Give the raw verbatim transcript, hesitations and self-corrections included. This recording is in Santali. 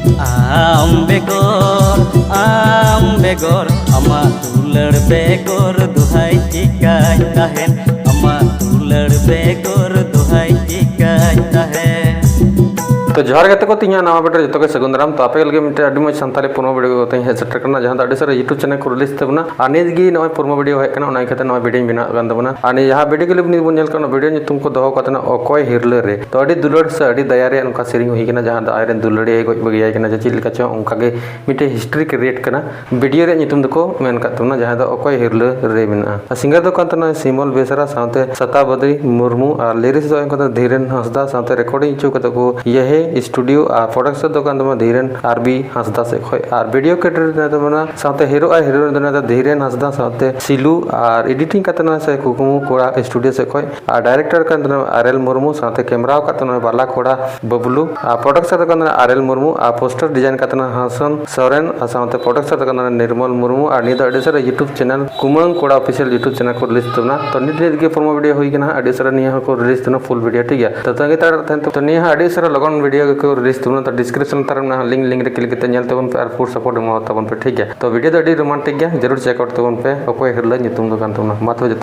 ᱟᱢ ᱵᱮᱜᱚᱨ, ᱟᱢ ᱵᱮᱜᱚᱨ, ᱟᱢᱟᱜ ᱫᱩᱞᱟᱹᱲ ᱵᱮᱜᱚᱨ ᱫᱩᱦᱟᱭ ᱪᱤᱠᱟᱹᱧ ᱛᱟᱦᱮᱱ, ᱟᱢᱟᱜ ᱫᱩᱞᱟᱹᱲ ᱵᱮᱜᱚᱨ ᱫᱩᱦᱟᱭ ᱪᱤᱠᱟᱹᱧ ᱛᱟᱦᱮᱱ᱾ ᱛᱚ ᱡᱚᱦᱟᱨ ᱜᱟᱛᱮ ᱠᱚ, ᱛᱤᱦᱤᱧᱟᱜ ᱱᱟᱣᱟ ᱵᱷᱤᱰᱤᱭᱳ ᱨᱮ ᱡᱚᱛᱚ ᱜᱮ ᱥᱟᱹᱜᱩᱱ ᱫᱟᱨᱟᱢ᱾ ᱛᱚ ᱟᱯᱮ ᱞᱟᱹᱜᱤᱫ ᱢᱤᱫᱴᱮᱱ ᱟᱹᱰᱤ ᱢᱚᱡᱽ ᱥᱟᱱᱛᱟᱲᱤ ᱯᱨᱳᱢᱳ ᱵᱷᱤᱰᱤᱭᱳ ᱠᱟᱛᱮᱧ ᱦᱮᱡ ᱥᱮᱴᱮᱨ ᱠᱟᱱᱟ, ᱡᱟᱦᱟᱸ ᱫᱚ ᱟᱹᱰᱤ ᱥᱟᱨᱟ YouTube ᱪᱮᱱᱮᱞ ᱠᱚ ᱨᱤᱞᱤᱡᱽ ᱛᱟᱵᱚᱱᱟ᱾ ᱟᱨ ᱱᱤᱛ ᱜᱮ ᱱᱚᱜᱼᱚᱭ ᱯᱨᱳᱢᱳ ᱵᱷᱤᱰᱤᱭᱳ ᱦᱮᱡ ᱠᱟᱱᱟ, ᱚᱱᱟ ᱤᱭᱠᱟᱹᱛᱮ ᱱᱚᱣᱟ ᱵᱷᱤᱰᱤᱭᱳᱧ ᱵᱮᱱᱟᱣ ᱠᱟᱱ ᱛᱟᱵᱚᱱᱟ᱾ ᱟᱨ ᱱᱤᱭᱟᱹ ᱡᱟᱦᱟᱸ ᱵᱷᱤᱰᱤᱭᱳ ᱠᱞᱤᱯ ᱱᱤᱛ ᱵᱚᱱ ᱧᱮᱞ ᱠᱟᱱᱟ, ᱚᱱᱟ ᱵᱷᱤᱰᱤᱭᱳ ᱧᱩᱛᱩᱢ ᱠᱚ ᱫᱚᱦᱚ ᱠᱟᱫ ᱛᱟᱦᱮᱱᱟ ᱚᱠᱚᱭ ᱦᱤᱨᱞᱟᱹ ᱨᱮ᱾ ᱛᱚ ᱟᱹᱰᱤ ᱫᱩᱞᱟᱹᱲ ᱥᱮ ᱟᱹᱰᱤ ᱫᱟᱭᱟ ᱨᱮᱭᱟᱜ ᱱᱚᱝᱠᱟ ᱥᱮᱨᱮᱧ ᱦᱩᱭ ᱠᱟᱱᱟ, ᱡᱟᱦᱟᱸ ᱫᱚ ᱟᱡᱨᱮᱱ ᱫᱩᱞᱟᱹᱲᱤᱭᱟᱹᱭ ᱜᱚᱡ ᱵᱟᱹᱜᱤᱭᱟᱭ ᱠᱟᱱᱟ, ᱡᱮ ᱪᱮᱫ ᱞᱮᱠᱟ ᱪᱚᱝ ᱚᱱᱠᱟ ᱜᱮ ᱢᱤᱫᱴᱮᱱ ᱦᱤᱥᱴᱨᱤ ᱠᱨᱤᱭᱮᱴ ᱠᱟᱱᱟ᱾ ᱵᱷᱤᱰᱤᱭᱳ ᱨᱮᱭᱟᱜ ᱧᱩᱛᱩᱢ ᱫᱚᱠᱚ ᱢᱮᱱ ᱠᱟᱫ ᱛᱟᱵᱚᱱᱟ, ᱡᱟᱦᱟᱸ ᱫᱚ ᱚᱠᱚᱭ ᱦᱤᱨᱞᱟᱹ ᱨᱮ ᱢᱮᱱᱟᱜᱼᱟ᱾ ᱟᱨ ᱥᱤᱝᱜᱟᱨ ᱫᱚ ᱠᱟᱱ ᱛᱟᱵᱚᱱᱟ ᱥᱤᱢᱚᱞ ᱵᱮᱥᱨᱟ ᱥᱟᱶᱛᱮ ᱥᱟᱛᱟᱵᱚᱫᱤ ᱢᱩᱨᱢᱩ, ᱟᱨ ᱞᱤᱨᱤᱠᱥ ᱫᱚ ᱮᱢ ᱠᱟᱫᱟ ᱫᱷᱤᱨᱮᱱ ᱦᱟᱸᱥᱫᱟ ᱥᱟᱶᱛᱮ ᱨᱮᱠᱚᱨᱰᱤᱝ ᱦᱚᱪᱚ ᱠᱟᱫᱟ ᱠᱚ ᱭᱮᱦᱮ ᱥᱴᱩᱰᱤᱭᱳ, ᱟᱨ ᱯᱨᱚᱰᱟᱠᱥᱚᱱ ᱫᱚ ᱠᱟᱱ ᱛᱟᱵᱚᱱᱟ ᱫᱷᱤᱨᱮᱱ ᱟᱨ ᱵᱤ ᱦᱟᱸᱥᱫᱟ ᱥᱮᱫ ᱠᱷᱚᱡ᱾ ᱟᱨ ᱵᱷᱤᱰᱤᱭᱳ ᱠᱨᱤᱭᱮᱴᱚᱨ ᱫᱚ ᱠᱟᱱ ᱛᱟᱵᱚᱱᱟ ᱥᱟᱶᱛᱮ ᱦᱤᱨᱳ ᱟᱨ ᱦᱤᱨᱳᱭᱤᱱ ᱫᱚ ᱠᱟᱱ ᱛᱟᱵᱚᱱᱟ ᱫᱷᱤᱨᱮᱱ ᱦᱟᱸᱥᱫᱟ ᱥᱟᱶᱛᱮ ᱥᱤᱞᱩ, ᱟᱨ ᱮᱰᱤᱴᱤᱝ ᱠᱟᱛᱮ ᱱᱚᱣᱟ ᱥᱮ ᱠᱩᱠᱢᱩ ᱠᱚᱲᱟ ᱥᱴᱩᱰᱤᱭᱳ ᱥᱮᱫ ᱠᱷᱚᱡ᱾ ᱟᱨ ᱰᱟᱭᱨᱮᱠᱴᱚᱨ ᱠᱟᱱ ᱛᱟᱵᱚᱱᱟ ᱟᱨ ᱮᱞ ᱢᱩᱨᱢᱩ ᱥᱟᱶᱛᱮ ᱠᱮᱢᱨᱟᱣ ᱠᱟᱫ ᱛᱟᱵᱚᱱᱟ ᱵᱟᱞᱟ ᱠᱚᱲᱟ ᱵᱟᱵᱞᱩ᱾ ᱟᱨ ᱯᱨᱚᱰᱟᱠᱥᱚᱱ ᱫᱚ ᱠᱟᱱ ᱛᱟᱵᱚᱱᱟ ᱟᱨ ᱮᱞ ᱢᱩᱨᱢᱩ, ᱟᱨ ᱯᱳᱥᱴᱟᱨ ᱰᱤᱡᱟᱭᱤᱱ ᱠᱟᱛᱮ ᱱᱚᱣᱟ ᱦᱟᱥᱟᱱ ᱥᱚᱨᱮᱱ, ᱟᱨ ᱥᱟᱶᱛᱮ ᱯᱨᱚᱰᱟᱠᱥᱚᱱ ᱫᱚ ᱠᱟᱱ ᱛᱟᱵᱚᱱᱟ ᱱᱤᱨᱢᱚᱞ ᱢᱩᱨᱢᱩ᱾ ᱟᱨ ᱱᱤᱭᱟᱹ ᱫᱚ ᱟᱹᱰᱤ ᱥᱟᱨᱟ YouTube ᱪᱮᱱᱮᱞ ᱠᱩᱢᱟᱹᱝ ᱠᱚᱲᱟ ᱚᱯᱷᱤᱥᱤᱭᱟᱞ YouTube ᱪᱮᱱᱮᱞ ᱠᱚ ᱨᱤᱞᱤᱡᱽ ᱛᱟᱵᱚᱱᱟ᱾ ᱛᱚ ᱱᱤᱛ ᱱᱤᱛ ᱜᱮ ᱯᱨᱳᱢᱳ ᱵᱷᱤᱰᱤᱭᱳ ᱦᱩᱭ ᱠᱟᱱᱟ, ᱟᱹᱰᱤ ᱥᱟᱨᱟ ᱱᱤᱭᱟᱹ ᱦᱚᱸᱠᱚ ᱨᱤᱞᱤᱡᱽ ᱛᱟᱵᱚᱱᱟ ᱯᱷᱩᱞ ᱵᱷᱤᱰᱤᱭᱳ, ᱴᱷᱤᱠ ᱜᱮᱭᱟ᱾ ᱛᱚ ᱛᱟᱺᱜᱤ ᱛᱟᱲᱟᱜ ᱛᱟᱦᱮᱱ ᱛᱟᱵᱚᱱ᱾ ᱛᱚ ᱱᱤᱭᱟᱹ ᱦᱚᱸ ᱟᱹᱰᱤ ᱥᱟᱨᱟ ᱞᱚᱜᱚᱱ ᱵᱷᱤᱰᱤᱭᱳ ᱜᱮᱠᱚ ᱨᱤᱞᱤᱡᱽ ᱛᱟᱵᱚᱱᱟ᱾ ᱛᱚ ᱰᱤᱥᱠᱨᱤᱯᱥᱚᱱ ᱞᱟᱛᱟᱨ ᱨᱮ ᱢᱮᱱᱟᱜᱼᱟ, ᱞᱤᱝᱠ, ᱞᱤᱝᱠ ᱨᱮ ᱠᱞᱤᱠ ᱠᱟᱛᱮ ᱧᱮᱞ ᱛᱟᱵᱚᱱ ᱯᱮ ᱟᱨ ᱯᱷᱩᱞ ᱥᱟᱯᱳᱨᱴ ᱮᱢᱟᱣ ᱛᱟᱵᱚᱱ ᱯᱮ, ᱴᱷᱤᱠ ᱜᱮᱭᱟ᱾ ᱛᱚ ᱵᱷᱤᱰᱤᱭᱳ ᱫᱚ ᱟᱹᱰᱤ ᱨᱳᱢᱟᱱᱴᱤᱠ ᱜᱮᱭᱟ, ᱡᱟᱹᱨᱩᱲ ᱪᱮᱠ ᱟᱣᱩᱴ ᱛᱟᱵᱚᱱ ᱯᱮ ᱚᱠᱚᱭ ᱦᱤᱨᱞᱟᱹ ᱧᱩᱛᱩᱢ ᱫᱚ ᱠᱟᱱ ᱛᱟᱵᱚᱱᱟ᱾ ᱢᱟ ᱛᱚᱵᱮ